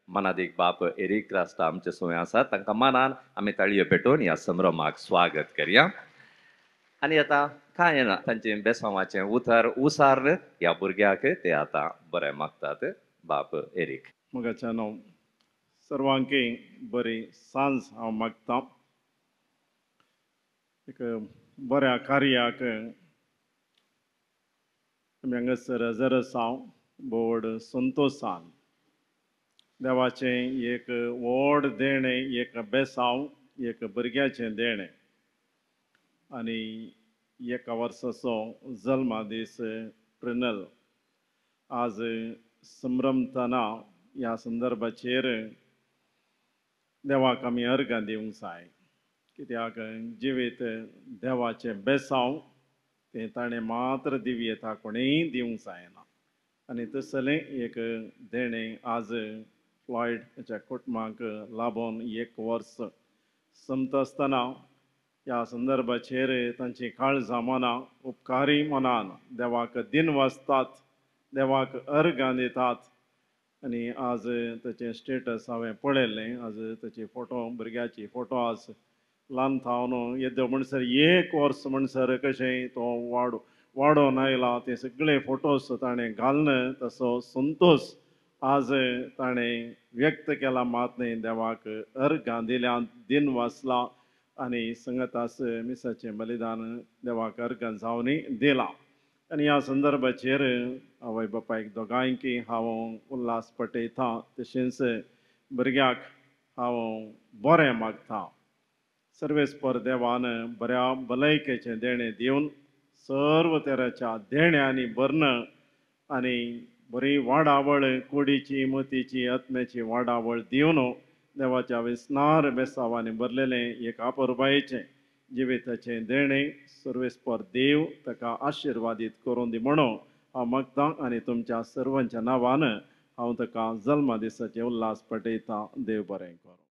मनादीक बाप एरीक रास्ता आमचे सोय आसात, तांकां मनान आमी ताळयो पेटोवन ह्या संभ्रमाक स्वागत करया. आनी आतां कांय ना, तांचें बेसांवाचें उतर उसार ह्या भुरग्याक ते आतां बरें मागतात. बाप एरीक. मोगाच्यानो, सर्वांकी बरी सांज हांव मागतां. एक बऱ्या कार्याक आमी हांगासर हजर आसा व्हड संतोशान. देवाचें एक व्हड देणें, एक बेसांव, एक भुरग्याचें देणें आनी एका वर्साचो जल्मा दीस प्रिनल आज संभ्रमतना ह्या संदर्भाचेर देवाक आमी अर्गां दिवंक जाय. कित्याक जिवीत देवाचें बेसांव तें ताणें मात्र दिवयेता, कोणेंय दिवंक जायना. आनी तसलें एक देणें आज फ्लॉयड हाच्या कुटुंबाक लाबोन एक वर्स सोंपता आसतना ह्या संदर्भाचेर तांची काळजां मनां उपकारी मनान देवाक दिन वाचतात, देवाक अर्गां दितात. आनी आज ताचें स्टेटस हांवें पळयल्लें, आज ताची फोटो, भुरग्याची फोटो आज ल्हान थावन येद्यो म्हणसर एक वर्स म्हणसर कशें तो वाडोवन आयला ते सगळे फोटोस ताणें घालून तसो संतोश आज ताणें व्यक्त केला. मात न्हय देवाक अर्गां दिल्या, दिन वाचला आनी संगतास मिसाचें बलिदान देवाक अर्गां जावन दिलां. आनी ह्या संदर्भाचेर आवय बापायक दोगांयकी हांव उल्हास पटयतां, तशेंच भुरग्याक हांव बरें मागता. सर्वेस्पर देवान बऱ्या भलायकेचें देणें दिवन सर्व तरेच्या देण्यांनी भरण आनी बरी वाडावळ कुडीची, मतीची, आत्म्याची वाडावळ दिवन देवाच्या विस्नार बेसावांनी भरलेलें एक आपुरबायेचें जिविताचें देणें सर्वेस्पर देव ताका आशिर्वादीत करून दी म्हणून हांव मागतां. आनी तुमच्या सर्वांच्या नांवान हांव ताका जल्मा दिसाचें उल्हास पटयतां. देव बरें करूं.